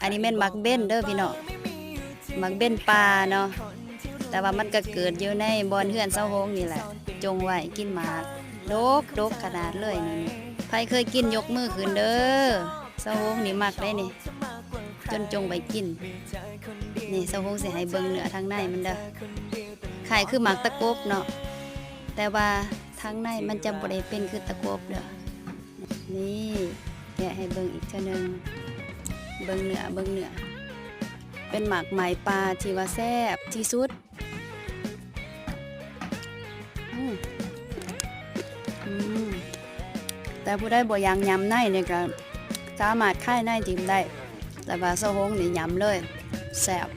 ອັນນີ້ແມ່ນໝາກເບັນເດີພີ່ນ້ອງ ໝາກເບັນປ່າເນາະ ແຕ່ວ່າມັນກໍເກີດຢູ່ໃນບ່ອນເຮືອນຊາວໂຮງນີ້ແຫຼະ ຈົ່ງໄວ້ກິນໝາກ ດົກໆຂະໜາດເລີຍນີ້ ໃຜເຄີຍກິນຍົກມືຂຶ້ນເດີ ຊາວໂຮງນີ້ມັກເດ້ນີ້ ຈົນຈົ່ງໄວ້ກິນ. ນີ້ຊາວໂຮງຊິໃຫ້ເບິ່ງເນື້ອທາງໃນມັນເດີ ຄ້າຍຄືໝາກຕະກົບເນາະ ແຕ່ວ່າທາງໃນມັນຈະບໍ່ໄດ້ເປັນຄືຕະກົບເດີ. ນີ້ແກະໃຫ້ເບິ່ງອີກເທື່ອໜຶ່ງ ເບິ່ງເນື້ອ ເບິ່ງເນື້ອ ເປັນໝາກໄມ້ປ່າທີ່ວ່າແຊບທີ່ສຸດ. ອືມ ອືມ ແຕ່ຜູ້ໃດບໍ່ຢາກຫຍ້ຳໃນນີ້ກໍສາມາດຄາຍໃນຖິ້ມໄດ້ ແຕ່ວ່າຊາວໂຮງນີ້ຫຍ້ຳເລີຍ ແຊບ.